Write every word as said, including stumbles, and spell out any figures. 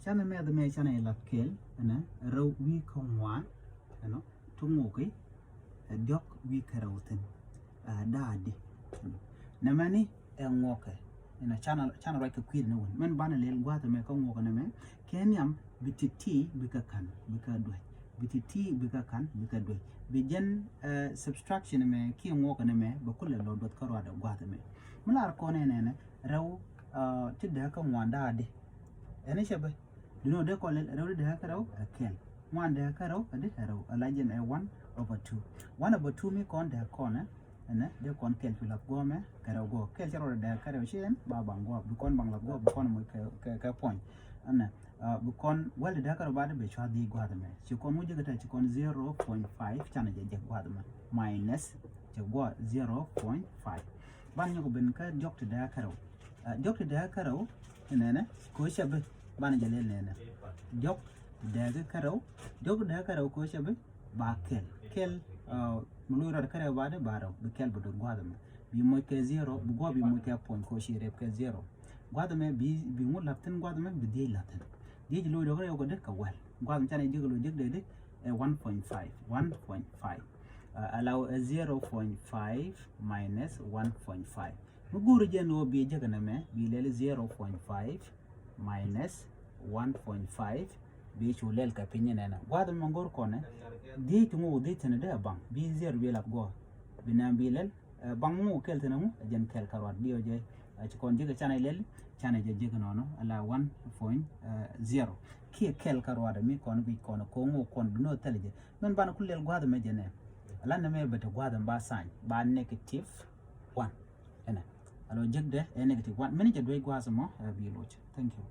Canɛ mɛth mɛ canɛ ilat kɛl ɛnɛ rɛw wi̱i̱ kä ŋuan ɛnɔ ti ŋuki ɛ diɔk wi̱i̱ kä rɛw thin ɛ daadi. Nɛmɛni ɛ ŋuɔkɛ inɔ canɛ ruac kɛ kui̱dɛ ni wun mɛn banɛ lɛl gua̱a̱th ɛmɛ kä ŋuɔkɛ nɛmɛ kɛ nhiam bi ti ti bi kä kan bi kä duec bi ti ti bi kä kan bi kä duec bi jɛn ɛ subtraction ɛmɛ kiɛ ŋuɔkɛ nɛmɛ bɛ kulɛ lɔ duɔth kä ruaadɛ gua̱a̱th ɛmɛ. Mi lar kɔn ɛnɛnɛ rɛw ti dee kä ŋuan daadi. Ɛn cɛ bä. Duno dee kɔn lɛl rɛw di dee kä rɛw ɛ kɛl. Ŋuan dee kä rɛw ɛ di ɛ rɛw ɛ la jɛn ɛ one over two. One over two mi kɔn dee kɔn ɛ ɛnɛ dee kɔn kɛl cu lath guɔmɛ kɛ rɛw guɔ kɛl cɛ rɛw dee kä rɛw ci ɛn ba baŋ guɔ bi kɔn baŋ lath guɔ bi kɔn moc kɛ kɛ puɔny. Ɛnɛ bi kɔn wɛl di dee kä rɛw ba di bɛ cua dhii guath mɛ ci kɔn ŋuc jɛ kɛ tɛ ci kɔn zero point five canɛ jɛ jɛ guath mɛ minus cɛ guɔ zero point five. Ban nyɔk ben kä diɔk ti dee kä rɛw. Diɔk ti dee kä rɛw ti nɛnɛ ko cɛ bi ban jɛ lɛl nɛnɛ. Diɔk ti dee kä rɛw diɔk ti dee kä rɛw ko cɛ bi ba kɛl kɛl. Mi luc rɔt kä rɛw ba di ba rɛw bi kɛl bi dot guath mɛ bi moc kɛ zero bi guɔ bi moc kɛ puɔny ko ci rɛp kɛ zero. Guath mɛ bi bi ŋu lath thin guath mɛ bi dhiec lath thin. Dhiec loc dɔk rɛw kɛ di kɛ wɛl guath mɛ canɛ jek loc jek dee di ɛ one point five one point five. Alaw ɛ zero point five minus one point five. Mi go̱o̱ri jɛn ɣöö bi jek nɛmɛ bi lɛl zero point five minus one point five. Bi cu lɛl kɛ piny nɛnɛ guath mɛ go̱o̱r kɔnɛ. Dhiec ti ŋu dhiec thin di ɛ baŋ bi zero bi lath guɔ bi nɛm bi lɛl. Baŋ ŋu kɛl thin ŋu ɛ jɛn kɛl kä ruat bi ɔ jɛ. Ci kɔn jek canɛ lɛl canɛ jɛ jek nɔnɔ ala one point zero. Kiɛ kɛl kä ruat mi kɔn guic kɔn ko ŋu kɔn bi nɔ thɛl jɛ mɛn ban ku lɛl guath mɛ jɛ nɛ. Ala nɛmɛ bɛ te guath mɛ ba sign ba negative one. Ɛnɛ alɔ jek dɛ ɛ negative one mɛn jɛ duec guath mɔ ɛ bi loc. Thank you.